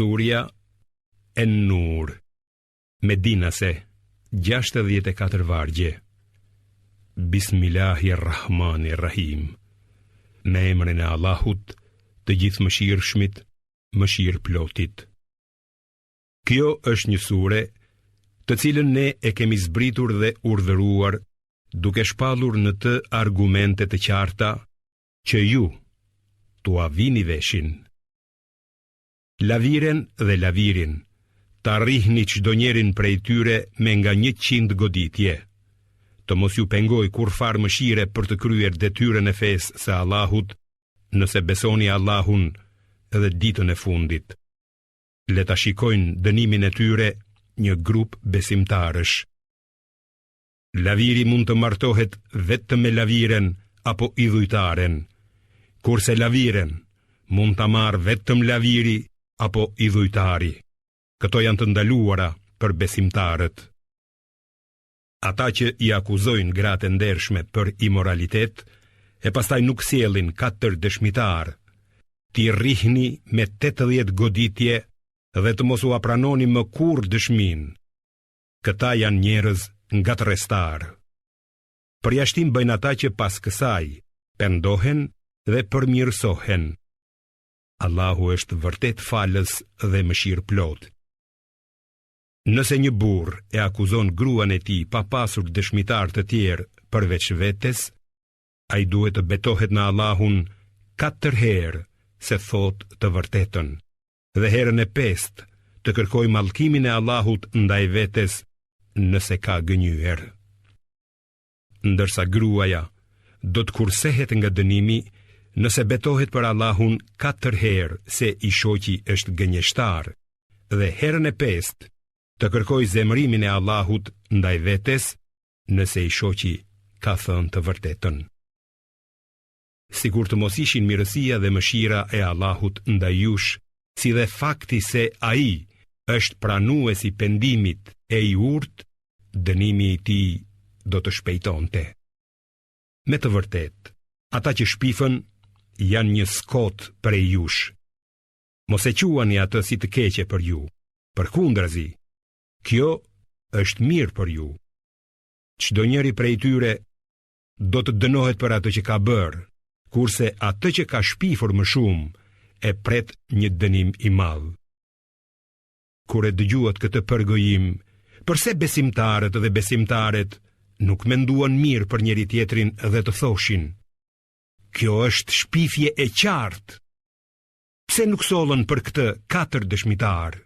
Surja En-Nur Medinase 64 vargje Bismillahirrahmanirrahim Me emrin e Allahut të Gjithëmëshirshmit, mëshirëplotit Kjo është një sure të cilën ne e kemi zbritur dhe urdhëruar duke shpallur në të argumente të qarta që ju t'ua vini veshin. Laviren dhe lavirin, ta rrihni çdonjërin prej tyre me nga 100 goditje. Të mos ju pengojë kurrfarë mëshire për të kryer detyrën e fesë së Allahut, nëse besoni Allahun dhe ditën e fundit. Le ta shikojnë dënimin e tyre një grup besimtarësh. Laviri mund të martohet vetëm me laviren apo idhujtaren, kurse laviren mund ta marrë vetëm laviri apo idhujtari. Këto janë të ndaluara për besimtarët. Ata që i akuzojnë gratë e ndershme për imoralitet, e pastaj nuk sjellin katër dëshmitarë, t'i rrihni me 80 goditje dhe të mos ua pranoni më kurrë dëshminë. Këta janë njerëz ngatërrestarë. Përjashtim bëjnë ata që pas kësaj pendohen dhe përmirësohen. Allahu është vërtet falës dhe mëshirëplotë. Nëse një burrë e akuzon gruan e tij pa pasur dëshmitarë të tjerë përveç vetes, ai duhet të betohet në Allahun katër herë se thotë të vërtetën dhe herën e pestë të kërkojë mallkimin e Allahut ndaj vetes nëse ka gënjyer. Ndërsa gruaja do të kursehet nga dënimi nëse betohet për Allahun katër herë se i shoqi është gënjeshtar dhe herën e pestë të kërkojë zemërimin e Allahut ndaj vetes nëse i shoqi ka thënë të vërtetën. Sikur të mos ishin mirësia dhe mëshira e Allahut ndaj jush, si dhe fakti se ai është pranues i pendimit e i urtë, dënimi i tij do të shpejtonte. Me të vërtetë, ata që shpifën janë një skotë prej jush. Mos e quani atë si të keqe për ju, përkundrazi, kjo është mirë për ju. Çdonjëri prej tyre do të dënohet për atë që ka bërë, kurse atë që ka shpifur më shumë, e pret një dënim i madh. Kur e dëgjuat këtë përgojim, përse besimtarët dhe besimtaret nuk menduan mirë për njëri-tjetrin dhe të thoshin, kjo është shpifje e qartë. Pse nuk sollën për këtë katër dëshmitarë?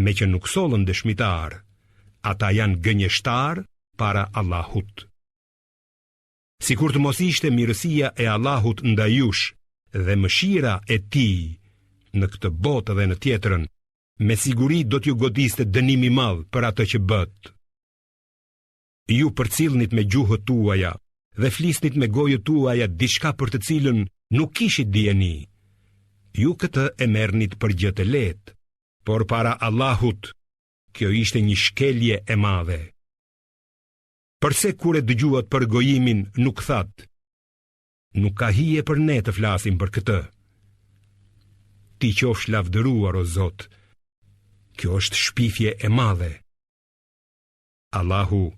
Meqë nuk sollën dëshmitarë, ata janë gënjeshtarë para Allahut. Sikur të mos ishte mirësia e Allahut ndaj jush dhe mëshira e tij në këtë botë dhe në tjetrën, me siguri do t'ju godiste dënim i madh për atë që bëtë. Ju përcillnit me gjuhët tuaja dhe flisnit me gojët tuaja diçka për të cilën nuk kishit dijeni. Ju këtë e merrnit për gjë të lehtë, por para Allahut kjo ishte një shkelje e madhe. Përse kur e dëgjuat përgojimin nuk thatë? Nuk ka hije për ne të flasim për këtë. Ti qofsh lavdëruar o Zot. Kjo është shpifje e madhe. Allahu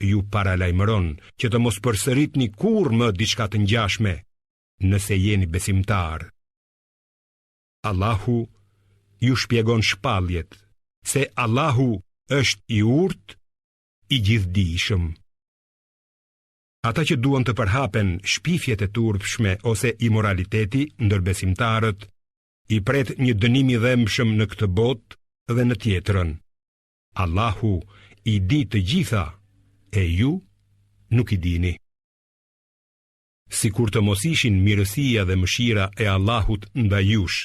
ju paralajmëron që të mos përsëritni kurrë më diçka të ngjashme nëse jeni besimtarë. Allahu ju shpjegon shpalljet, se Allahu është i urtë, i gjithëdijshëm. Ata që duan të përhapen shpifjet e turpshme ose imoraliteti ndër besimtarët, i pret një dënim i dhembshëm në këtë botë dhe në tjetrën. Allahu i di të gjitha e ju nuk i dini. Sikur të mos ishin mirësia dhe mëshira e Allahut ndaj jush,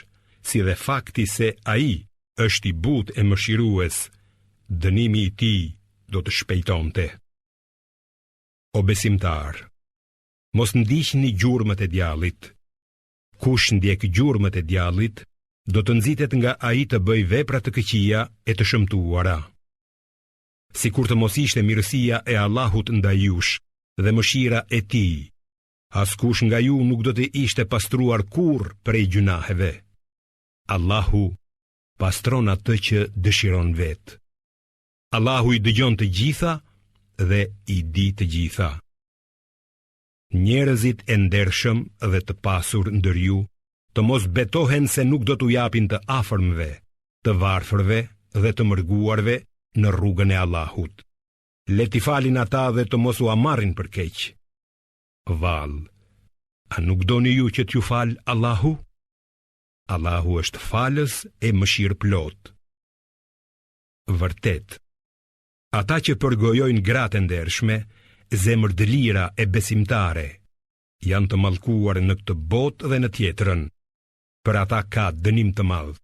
si dhe fakti se ai është i butë e mëshirues, dënimi i tij do të shpejtonte. O besimtarë, mos ndiqni gjurmët e djallit. Kush ndjek gjurmët e djallit, do të nxitet nga ai të bëjë vepra të këqija e të shëmtuara. Sikur të mos ishte mirësia e Allahut ndaj jush dhe mëshira e tij, askush nga ju nuk do të ishte pastruar kurrë prej gjynaheve. Allahu. pastron atë që dëshiron vetë. Allahu i dëgjon të gjitha dhe i di të gjitha. Njerëzit e ndershëm dhe të pasur ndër ju, të mos betohen se nuk do t'u japin të afërmve, të varfërve dhe të mërguarve në rrugën e Allahut. Le t'i falin ata dhe të mos ua marrin për keq. Vallë, a nuk doni ju që t'ju falë Allahu? Allahu është falës e mëshirëplotë. Vërtet, ata që përgojojnë gratë e ndershme, zemërdëlira e besimtare, janë të mallkuar në këtë botë dhe në tjetrën, për ata ka dënim të madh.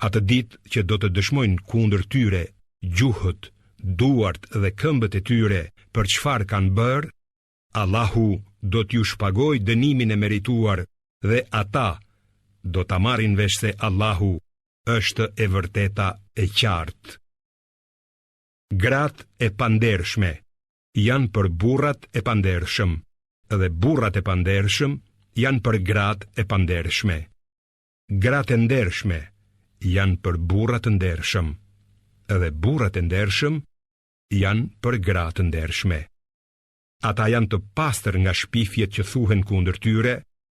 Atë ditë që do të dëshmojnë kundër tyre gjuhët, duart dhe këmbët e tyre për çfarë kanë bërë, Allahu do t'ju shpagojë dënimin e merituar dhe ata do ta marrin vesh se Allahu është e vërteta e qartë. Gratë e pandershme janë për burrat e pandershëm dhe burrat e pandershëm janë për gratë e pandershme. Gratë e ndershme janë për burra të ndershëm dhe burrat e ndershëm janë për gra të ndershme. Ata janë të pastër nga shpifjet që thuhen kundër tyre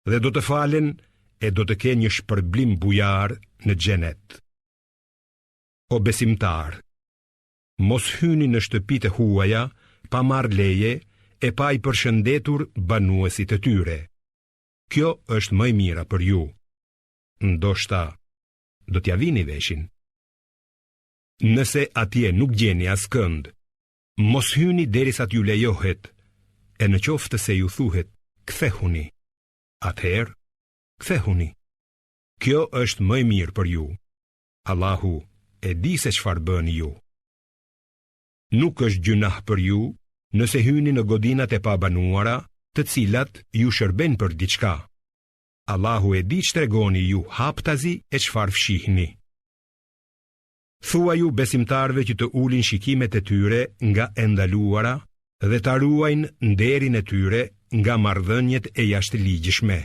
dhe do të falen e do të kenë një shpërblim bujar në xhenet. O besimtarë, mos hyni në shtëpitë e huaja pa marrë leje e pa i përshëndetur banuesit e tyre. Kjo është më e mira për ju. Ndoshta do t'ia vini veshin. Nëse atje nuk gjeni askënd, mos hyni derisa t'ju lejohet, e në qoftë se ju thuhet, kthehuni, atëherë, kthehuni. Kjo është më e mirë për ju. Allahu e di se çfarë bëni ju. Nuk është gjynah për ju nëse hyni në godinat e pabanuara, të cilat ju shërbejnë për diçka. Allahu e di ç'tregoni ju haptazi e çfarë fshihni. Thuaju besimtarëve që të ulin shikimet e tyre nga e ndaluara dhe ta ruajnë nderin e tyre nga marrëdhëniet e jashtëligjshme.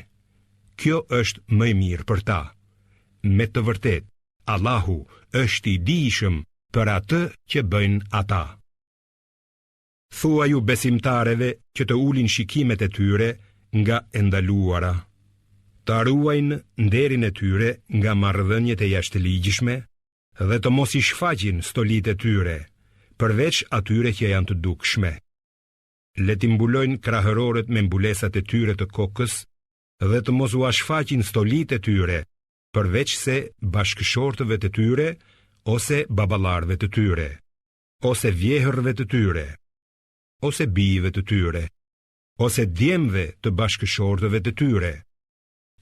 Kjo është më e mirë për ta. Me të vërtetë, Allahu është i dijshëm për atë që bëjnë ata. Thuaju besimtareve që të ulin shikimet e tyre nga e ndaluara, ta ruajnë nderin e tyre nga marrëdhëniet e jashtëligjshme dhe të mos i shfaqin stolitë e tyre, përveç atyre që janë të dukshme. Le t'i mbulojnë krahëroret me mbulesat e tyre të kokës dhe të mos ua shfaqin stolitë e tyre, përveçse bashkëshortëve të tyre ose baballarëve të tyre, ose vjehrrëve të tyre, ose bijve të tyre, ose djemve të bashkëshortëve të tyre,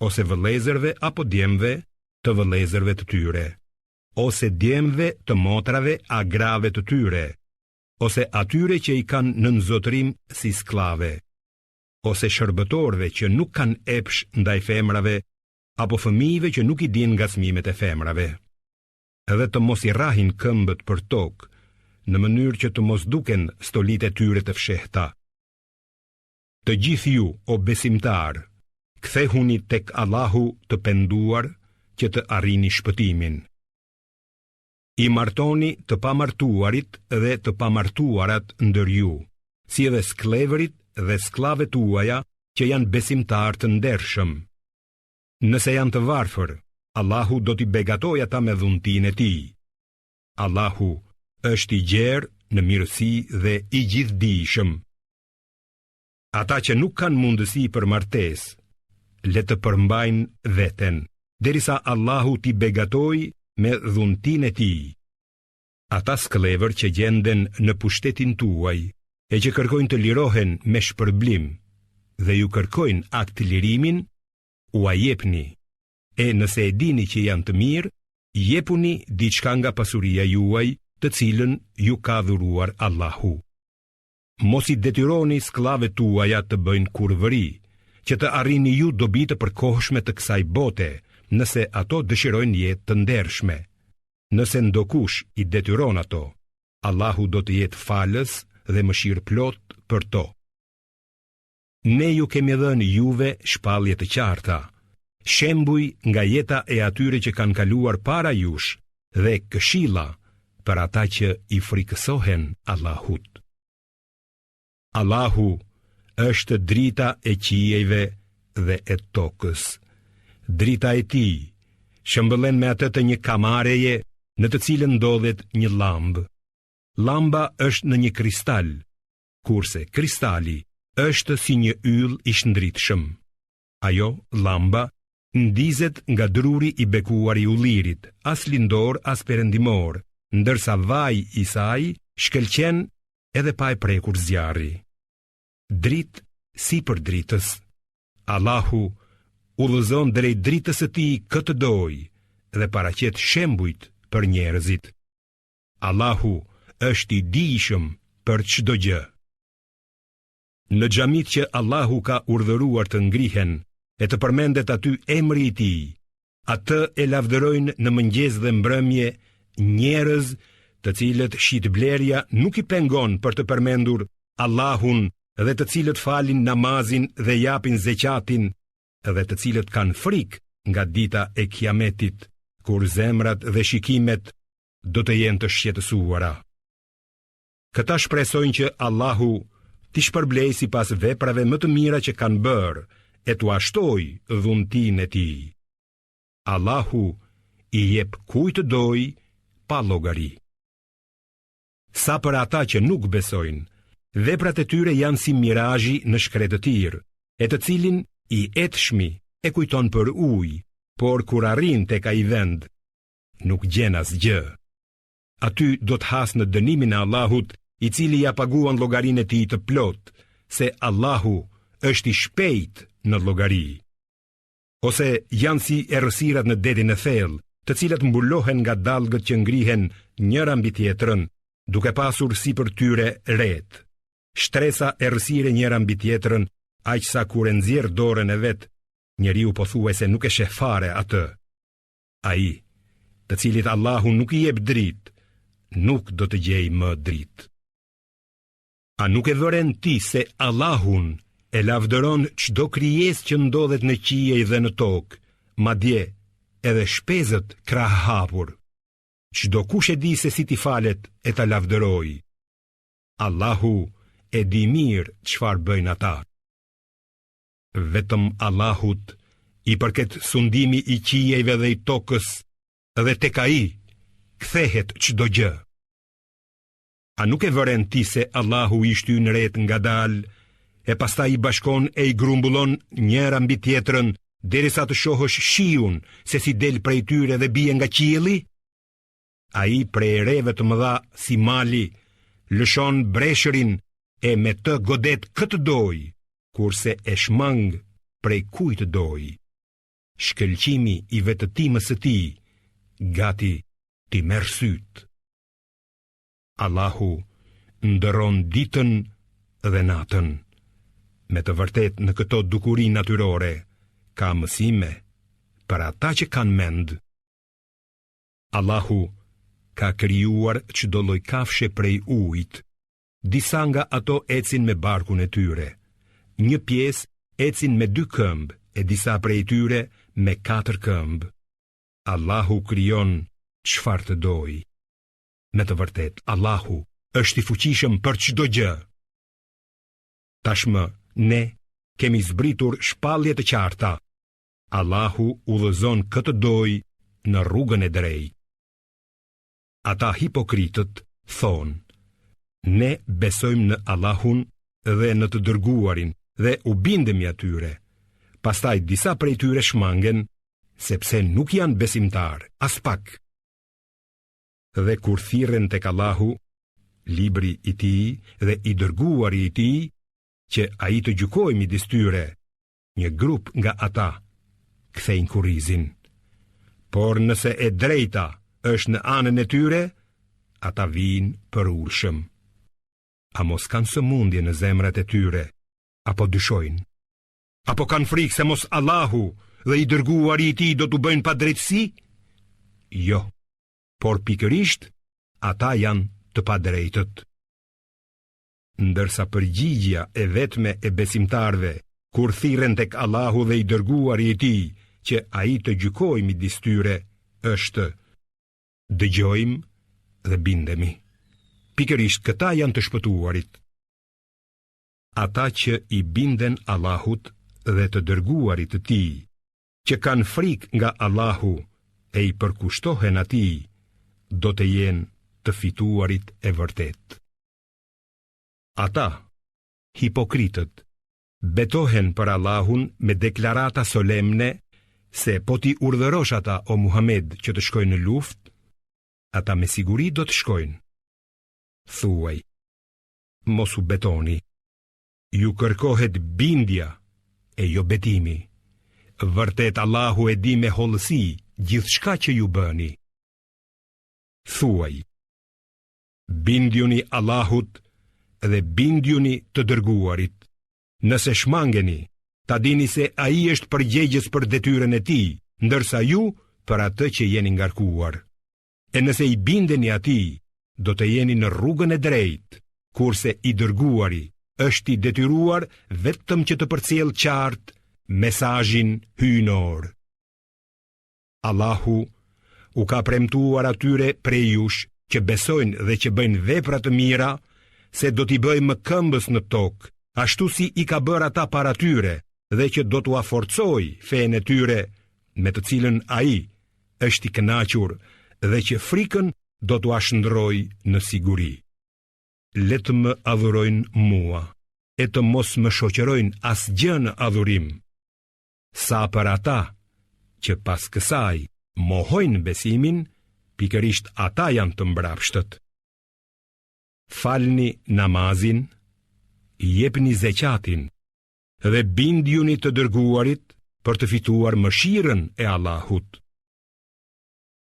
ose vëllezërve apo djemve të vëllezërve të tyre, ose djemve të motrave a grave të tyre, ose atyre që i kanë nën zotërim si skllave, ose shërbëtorëve që nuk kanë epsh ndaj femrave apo fëmijëve që nuk i dinë ngacmimet e femrave. Dhe të mos i rrahin këmbët për tokë, në mënyrë që të mos duken stolitë e tyre të fshehta. Të gjithë ju, o besimtarë, kthehuni tek Allahu të penduar që të arrini shpëtimin. I martoni të pamartuarit dhe të pamartuarat ndër ju, si edhe skllevërit dhe skllavet tuaja që janë besimtarë të ndershëm. Nëse janë të varfër, Allahu do t'i begatojë ata me dhuntinë e tij. Allahu është i gjerë në mirësi dhe i gjithëdijshëm. Ata që nuk kanë mundësi për martesë, le të përmbajnë veten, derisa Allahu t'i begatojë me dhuntinë e tij. Ata skllevër që gjenden në pushtetin tuaj e që kërkojnë të lirohen me shpërblim dhe ju kërkojnë aktlirimin, ua jepni, e nëse e dini që janë të mirë, jepuni diçka nga pasuria juaj të cilën ju ka dhuruar Allahu. Mos i detyroni skllavet tuaja të bëjnë kurvëri, që të arrini ju dobi të përkohshme të kësaj bote, nëse ato dëshirojnë jetë të ndershme. Nëse ndokush i detyron ato, Allahu do të jetë falës dhe mëshirëplotë për to. Ne ju kemi dhënë juve shpallje të qarta. Shembuj nga jeta e atyre që kanë kaluar para jush dhe këshilla për ata që i frikësohen Allahut. Allahu është drita e qiejve dhe e tokës. Drita e tij shëmbëllen me atë të një kamareje në të cilën ndodhet një llambë. Llamba është në një kristal, kurse kristali është si një yll i shndritshëm. Ajo, llamba, ndizet nga druri i bekuar i ullirit, as lindor as perëndimor, ndërsa vaji i saj shkëlqen edhe pa e prekur zjarri. Dritë sipër dritës. Allahu udhëzon drejt dritës së tij kë të dojë dhe paraqet shembujt për njerëzit. Allahu është i dijshëm për çdo gjë. Në xhamitë që Allahu ka urdhëruar të ngrihen e të përmendet aty emri i tij, atë e lavdërojnë në mëngjes dhe mbrëmje njerëz të cilët shitblerja nuk i pengon për të përmendur Allahun dhe të cilët falin namazin dhe japin zeqatin dhe të cilët kanë frikë nga dita e Kiametit, kur zemrat dhe shikimet do të jenë të shqetësuara. Këta shpresojnë që Allahu t'i shpërblejë sipas veprave më të mira që kanë bërë e t'ua shtojë dhuntinë e tij. Allahu i jep kujt të dojë pa llogari. Sa për ata që nuk besojnë, veprat e tyre janë si mirazhi në shkretëtirë, e të cilin i etshmi e kujton për ujë, por kur arrin tek ai vend, nuk gjen asgjë. Aty do të hasë në dënimin e Allahut, i cili ia paguan llogarinë e tij të plotë, se Allahu është i shpejtë në llogari. Ose janë si errësirat në detin e thellë, të cilat mbulohen nga dallgët që ngrihen njëra mbi tjetrën, duke pasur sipër tyre retë. Shtresa errësire njëra mbi tjetrën, aq sa kur e nxjerr dorën e vet, njeriu pothuajse nuk e sheh fare atë. Ai, të cilit Allahu nuk i jep dritë, nuk do të gjejë më dritë. A nuk e vëren ti se Allahun e lavdëron çdo krijesë që ndodhet në qiej dhe në tokë, madje edhe shpezët krahëhapur. Çdokush e di se si t'i falet e ta lavdërojë. Allahu e di mirë çfarë bëjnë ata. Vetëm Allahut i përket sundimi i qiejve dhe i tokës dhe tek ai kthehet çdo gjë. A nuk e vëren ti se Allahu i shtyn retë ngadalë e pastaj i bashkon e i grumbullon njëra mbi tjetrën derisa të shohësh shiun se si del prej tyre dhe bie nga qielli? Ai prej reve të mëdha si mali lëshon breshërin e me të godet kë të dojë, kurse e shmang prej kujt të dojë. Shkëlqimi i vetëtimës së tij gati t'i merr sytë. Allahu ndërron ditën dhe natën. Me të vërtetë në këto dukuri natyrore ka mësime për ata që kanë mend. Allahu ka krijuar çdo lloj kafshe prej ujit. Disa nga ato ecin me barkun e tyre. Një pjesë ecin me dy këmbë e disa prej tyre me katër këmbë. Allahu krijon çfarë të dojë. Me të vërtetë, Allahu është i fuqishëm për çdo gjë. Tashmë ne kemi zbritur shpallje të qarta. Allahu udhëzon kë të dojë në rrugën e drejtë. Ata hipokritët thonë, ne besojmë në Allahun dhe në të dërguarin dhe u bindemi atyre. Pastaj disa prej tyre shmangen, sepse nuk janë besimtarë, aspak. Dhe kur thirren tek Allahu, libri i tij dhe i dërguari i tij, që ai të gjykojë midis tyre, një grup nga ata kthejnë kurrizin. Por nëse e drejta është në anën e tyre, ata vijnë përulshëm. A mos kanë sëmundje në zemrat e tyre, apo dyshojnë? Apo kanë frikë se mos Allahu dhe i dërguari i tij do t'u bëjnë padrejtësi? Jo, por pikërisht ata janë të padrejtët. Ndërsa përgjigja e vetme e besimtarëve kur thirren tek Allahu dhe i dërguari i tij. që ai të gjykojë midis tyre është dëgjojmë dhe bindemi. Pikërisht këta janë të shpëtuarit. Ata që i binden Allahut dhe të dërguarit të tij, që kanë frikë nga Allahu e i përkushtohen atij, do të jenë të fituarit e vërtetë. Ata, hipokritët, betohen për Allahun me deklarata solemne se po t'i urdhërosh ata o Muhamed që të shkojnë në luftë, ata me siguri do të shkojnë. Thuaj, mos u betoni, ju kërkohet bindja e jo betimi. Vërtet Allahu e di me hollësi gjithçka që ju bëni. Thuaj, bindjuni Allahut dhe bindjuni të dërguarit. Nëse shmangeni, ta dini se ai është përgjegjës për detyrën e tij, ndërsa ju për atë që jeni ngarkuar. E nëse i bindeni atij, do të jeni në rrugën e drejtë, kurse i dërguari është i detyruar vetëm që të përcjellë qartë mesazhin hyjnor. Allahu u ka premtuar atyre prej jush që besojnë dhe që bëjnë vepra të mira, se do t'i bëjë mëkëmbës në tokë, ashtu si i ka bërë ata para tyre dhe që do t'ua forcojë fenë e tyre me të cilën ai është i kënaqur dhe që frikën do t'ua shndërrojë në siguri. Le të më adhurojnë mua e të mos më shoqërojnë asgjë në adhurim. Sa për ata që pas kësaj mohojnë besimin, pikërisht ata janë të mbrapshtët. Falni namazin, jepni zeqatin dhe bindjuni të dërguarit për të fituar mëshirën e Allahut.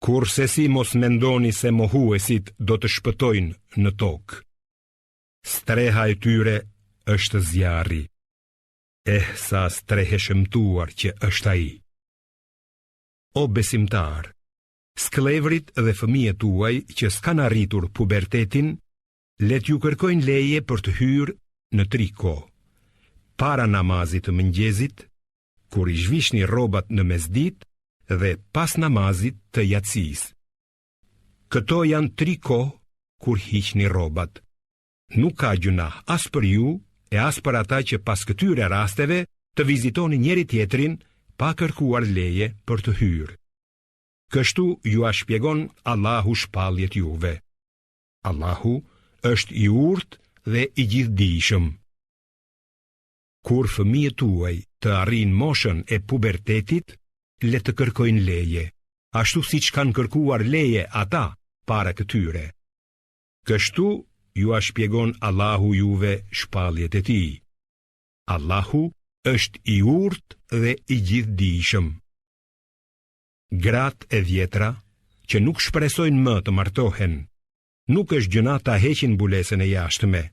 Kurrsesi mos mendoni se mohuesit do të shpëtojnë në tokë. Streha e tyre është zjarri. Eh sa strehë e shëmtuar që është ai. O besimtarë, skllevërit dhe fëmijët tuaj që s'kanë arritur pubertetin, le t'ju kërkojnë leje për të hyrë në tri kohë. Para namazit të mëngjezit, kur i zhvishni rrobat në mesditë dhe pas namazit të jacisë. Këto janë tri kohë kur hiqni rrobat. Nuk ka gjynah as për ju e as për ata që pas këtyre rasteve të vizitoni njëri-tjetrin pa kërkuar leje për të hyrë. Kështu jua shpjegon Allahu shpalljet juve. Allahu është i urtë dhe i gjithëdijshëm. Kur fëmijët tuaj të arrijnë moshën e pubertetit, le të kërkojnë leje, ashtu siç kanë kërkuar leje ata para këtyre. Kështu jua shpjegon Allahu juve shpalljet e tij. Allahu është i urtë dhe i gjithëdijshëm. Gratë e vjetra që nuk shpresojnë më të martohen, nuk është gjynah ta heqin mbulesën e jashtme,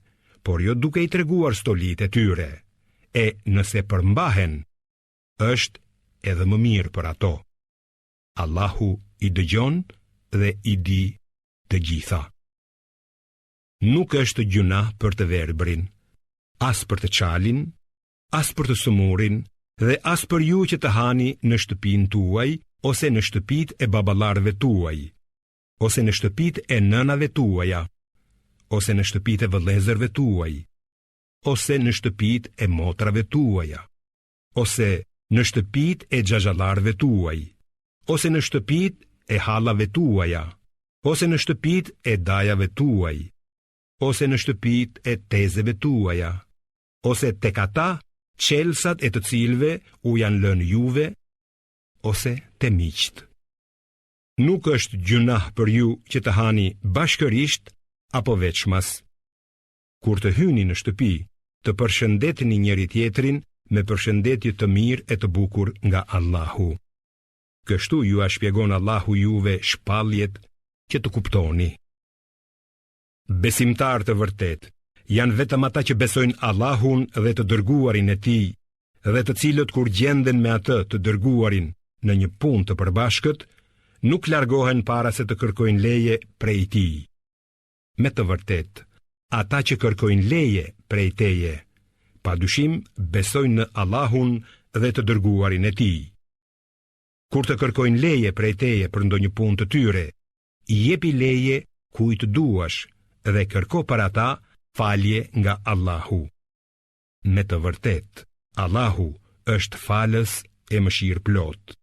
por jo duke i treguar stolitë e tyre. E nëse përmbahen, është edhe më mirë për ato. Allahu i dëgjon dhe i di të gjitha. Nuk është gjynah për të verbrin, as për të çalin, as për të sëmurin dhe as për ju që të hani në shtëpinë tuaj ose në shtëpitë e baballarëve tuaj, ose në shtëpitë e nënave tuaja, ose në shtëpitë e vëllezërve tuaj, ose në shtëpitë e motrave tuaja, ose në shtëpitë e xhaxhallarëve tuaj, ose në shtëpitë e hallave tuaja, ose në shtëpitë e dajave tuaj, ose në shtëpitë e tezeve tuaja, ose tek ata çelësat e të cilëve u janë lënë juve, ose te miqtë. Nuk është gjynah për ju që të hani bashkërisht apo veçmas. Kur të hyni në shtëpi, të përshëndetni njëri-tjetrin me përshëndetje të mirë e të bukur nga Allahu. Kështu jua shpjegon Allahu juve shpalljet që të kuptoni. Besimtarë të vërtetë janë vetëm ata që besojnë Allahun dhe të dërguarin e tij dhe të cilët kur gjenden me atë të dërguarin në një punë të përbashkët, nuk largohen para se të kërkojnë leje prej tij. Me të vërtetë, ata që kërkojnë leje prej teje, pa dyshim besojnë në Allahun dhe të dërguarin e tij. Kur të kërkojnë leje prej teje për ndonjë punë të tyre, jepi leje kujt të duash dhe kërko për ata falje nga Allahu. Me të vërtetë, Allahu është falës e mëshirëplotë.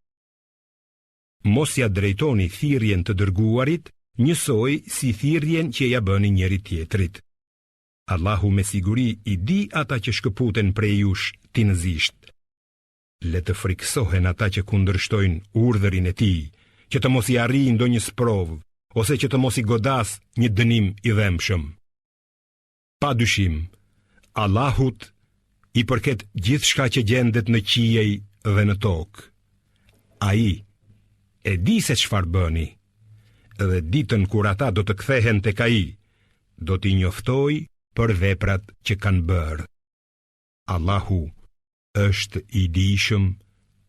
Mos ia drejtoni thirrjen të dërguarit njësoj si thirrjen që ia bëni njëri-tjetrit. Allahu me siguri i di ata që shkëputen prej jush tinëzisht. Le të frikësohen ata që kundërshtojnë urdhërin e tij, që të mos i arrijë ndonjë sprovë ose që të mos i godasë një dënim i dhembshëm. Pa dyshim, Allahut i përket gjithçka që gjendet në qiej dhe në tokë. Ai e di se çfarë bëni, dhe ditën kur ata do të kthehen tek ai, do t'i njoftojë për veprat që kanë bërë. Allahu është i dijshëm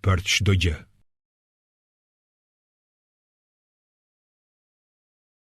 për çdo gjë.